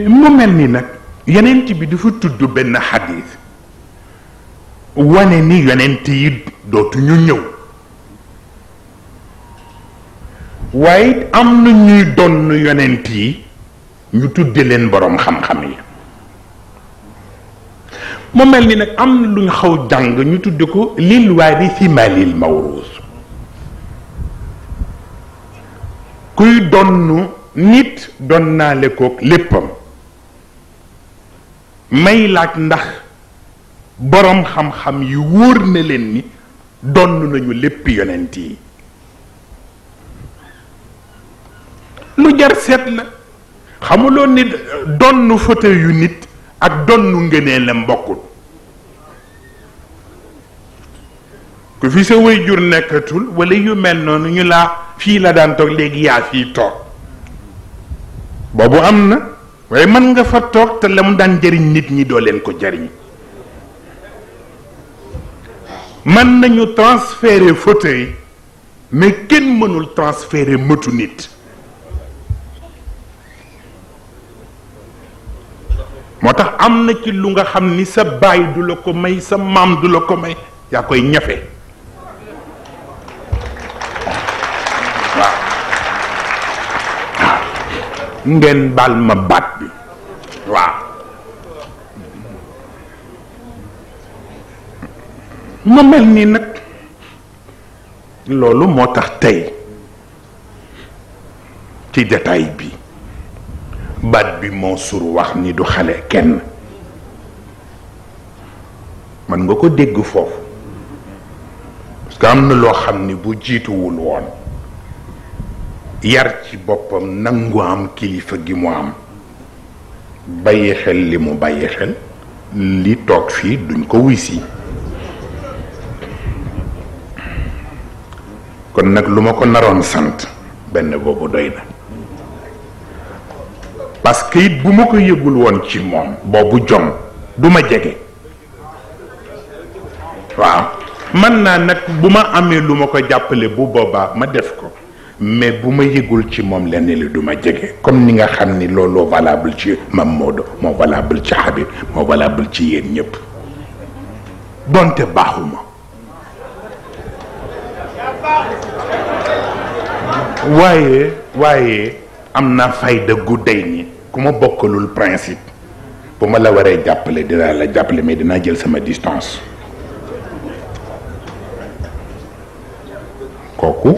mu mel ni nag yonent bi dafa tudd benn xadis wane ni yonent yi dootuñu ñëw waaye am na ñuy donn yonent yi ñu tudde leen boroom xam-xam yi mu mel ni nag am na lu ñu xaw jàng ñu tudde ko lil waarisi malil mawruus kuy donn nit donnaale kook léppam may laaj ndax boroom xam-xam yi wóor na leen ni donn nañu lépp yonent yi lu jar seet la xamuloo ni donn foto yu nit ak donnu ngëneelam bokkul ku fi sa waajur nekkatul walla yu mel noonu ñu laa fii la daan toog léegi yaa fii toog boobu am na waaye mën nga fa toog te la mu daan jëriñ nit ñi doo leen ko jëriñ mën nañu transférer fauteuil mais kenn mënul transférer mëtu nit moo tax am na ci lu nga xam ni sa baay du la ko may sa maam du la ko may yaa koy ñafe waaw ngeen baal ma baat bi waaw ma mel ni nag loolu moo tax tey ci détail bi baat bi Mansour wax ni du xale kenn man nga ko dégg foofu parce que am na loo xam ni bu jiituwul woon yar ci boppam nangu am kilifa gi mu am bàyyi xel li mu bàyyi xel li toog fii duñ ko wisi kon nag lu ma ko naroon sant benn boobu doy na parce que it bu ma ko yëgul woon ci moom boobu jom du ma jege waaw man naa nag bu ma amee lu ma ko jàppale bu boobaa ma def ko mais bu ma yëgul ci moom lenn li du ma jege comme ni nga xam ni looloo valable ci Mam Maodo moo valable ci Habib moo valable ci yéen ñëpp donte baaxuma waaye am naa fayda gu day ni ku ma bokkalul principe bu ma la waree jàppale dinaa la jàppale mais dinaa jël sama distance kooku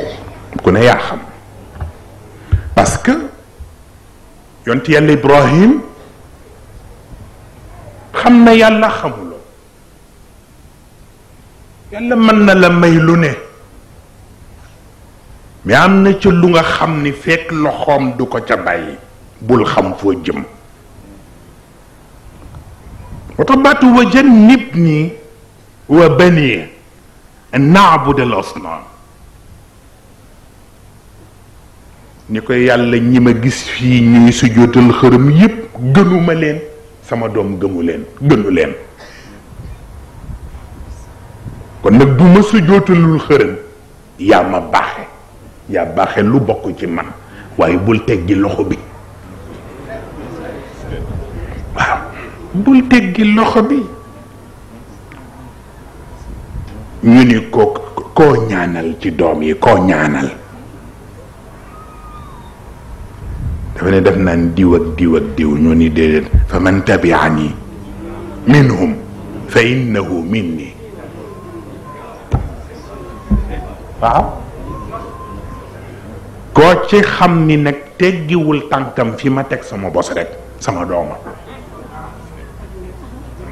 ku ne yaa xam parce que yonent yàlla Ibrahim xam na yàlla xamuloo yàlla mën na la may lu ne mais am na ca lu nga xam ni fekk loxoom du ko ca bàyyi bul xam foo jëm moo tax baatu wa jannibni wa bani an na'budu al asnam ni ko yàlla ñi ma gis fii ñuy sujjóotal xërëm yépp gënuma leen sama doom gëmu leen gënu leen kon nag bu ma sujjóotalul xërëm yaa ma baaxe yaa baaxe lu bokk ci man waaye bul teggi loxo bi waaw bul teggi loxo bi ñu ni koo ñaanal ci doom yi koo ñaanal dafa ne def naan diw ak diw ak diw ñu ni déedéet fa man tabi'ani minhum fa innahu minni waaw koo ci xam ni nag teggiwul tànkam fi ma teg sama bos rek sama dooma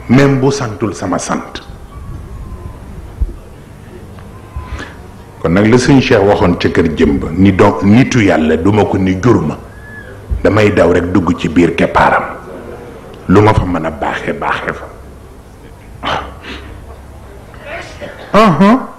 même bu santul sama sant kon nag la sëñ Cheikh waxoon ca kër jëmb ni donc nitu yàlla duma ko ni jur ma damay daw rek dugg ci biir keppaaram lu ma fa mën a baaxe fa